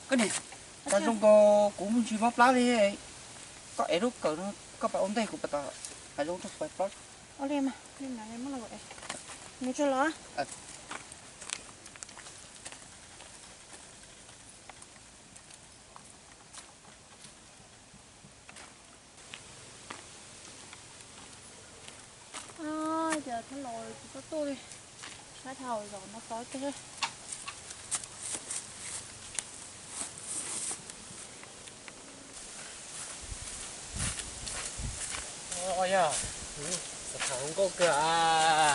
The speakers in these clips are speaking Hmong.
Koj niam, cas zoo nkaus kuv mus ntsis mob plab li. Koj ev lub kawm no, koj pab ua ntej kuv pab tom hav zoov rau kuv pab. Ces thab los tsis tau tuaj li, saib thaum zaum no tau tiag. Yog, xav tham hluas nkauj kawg a.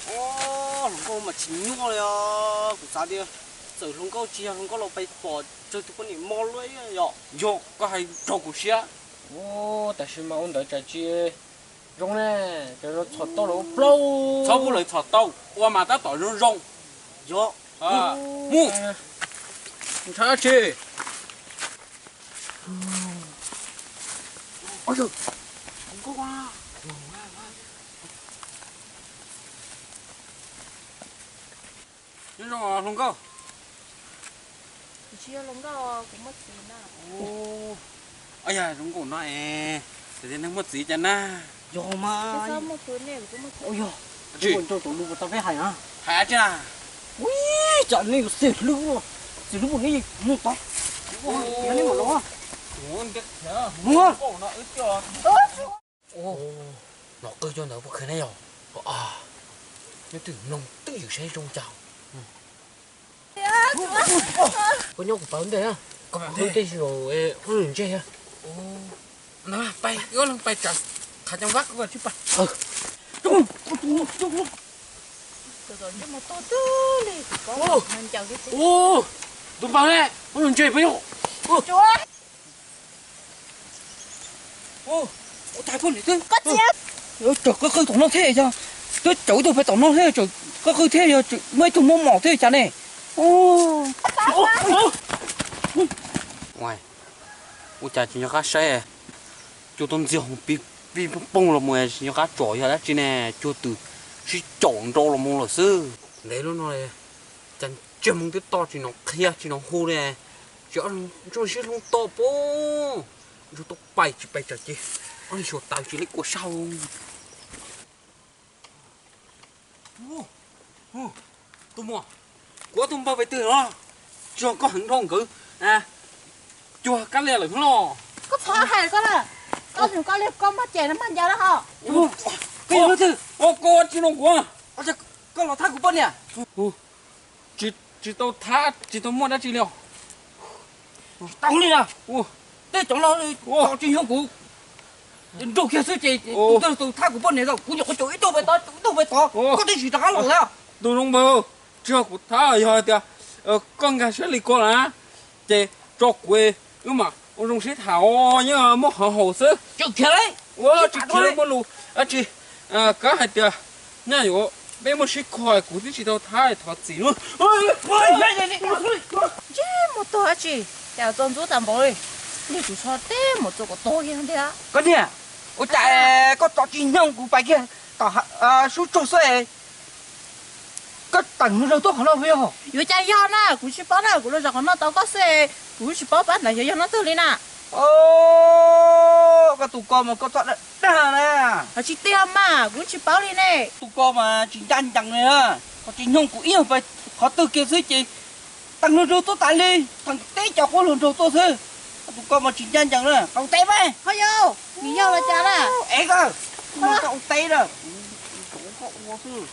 Hluas nkauj mas tsis nyuaj li os. Kuv xav tias txawm hluas nkauj tsis yog hluas nkauj los peb pom tsawg tus poj niam mob luaj yom. Yog koj hais raug kuv siab. Tam sis mas ua ntawd tsam tsis zoo ne, cov txhom tau los ua plaub. Txhob pub lawv txhom tau, ua mas tab tom zoo zoo. Yog, mus. Ntshav tsi. Nyob zoo hluas nkauj. Kuv tsis yog hluas nkauj, kuv muaj txiv na. Yog zoo nkauj no es, neeg muaj txiv cas na. Yog mas. Yog, tsis nrau tom lus tau peb hais na. Hais tsi na. Ui, tsam nej yuav xeeb hlwb, xeeb hlwb mus nej mus tod. Mus. Ua, los qw cov ntawd puas kheev ne yog? Nyob twg mloog twb ywm saib zoo cas. Koj nyob kuv pab ntej na, koj pab tej zaum ua nws ntseg. Pais, wb leeg pais tsam qhav cov vab koj tsis pais. Tus npawg ne, ua nws ntseg peb yog. Ua tag koj niam twb. Tsam koj qw tom no thiab yog, twb tsam ib tug pais tom no thiab, tsam koj qw thiab yog, muaj ib tug muaj mom thiab cas ne. Ua cas tsis nco qab saib, cuag tau ntxiag hoov pij pij poog los mus tsis nco qab tsom yog dab tsi ne, cuag twm sib caum nrau los mus lawm xwb. Ntev lub no cas ntsiag moo twb toj tsis hnov qhia tsis hnov hu li, tsis ob ntsuag sib hlub toj pob, ntsuag tuaj pais tsis pais tsam ces ob ntsuag taws tsis li kua sau. Tus muam, kuv ob tug npawg pais twg los? Tsuag koj heev dhau nkawd, cuag kab lia lawm los. Koj txhob hais koj na, koj tus kab lia koj maj ces no maj ncaws na ho. Koj yog leej twg? Koj tsis nug kuv. Koj los thab kuv poj niam? Tsis tau thab, tsis tau muaj dab tsi li os. Tau li na. Tej cov no tsis yog kuv, nrug kiag xwb ces tus thab kuv poj niam, kuv nyuam qhuav caum ib tug pem tod, caum ib tug pem tod, koj twb tsis rov qab los lawm. Tus zoo npawg, tsis yog kuv thab, yog hais tias koj nkag siab li ko lawm na, ces tso kuv, wb mam ua zoo sib tham os, yeej muab qhov haum xwb. Ua tsis khiav muaj lus dab tsi, kab hais tias nyaj yuav peb muaj sib kho, kuv twb tsis tau thab, thov txim nawb. Ntsej muag tuag dab tsi, cas txaus ntxub tas npaum li, niag tsov teb mus txog kom tuag kiag thiab. Koj niam, ua cas koj tso tsis nyoog kuv pais kiag tom sub tsog xwb, koj tawm mus zaug tuaj qhov no puas yog? Yuav cas yog na, kuv tsis paub na, kuv los zaum qhov no tau koj xwb, kuv tsis paub pab ntawd yog yog no twg li na. Koj tus ko mas koj txhob dag dag na. Hais tsis tiag mas, kuv tsis paub li ne. Tus ko mas tsis ncaj ncees li na, tso tsis nyoog kuv ib nyuag pais qhov twg kiag xwb ces tawm mus zaug tuaj tas li, theem teb cov quab luag nraug tuaj xwb. Koj tus ko mas tsis ncaj ncees na, qaug teb mas. Ho yau, nws yog los cas na? Ev koj, kuv mas koj ua teb na, kuv ua xwb.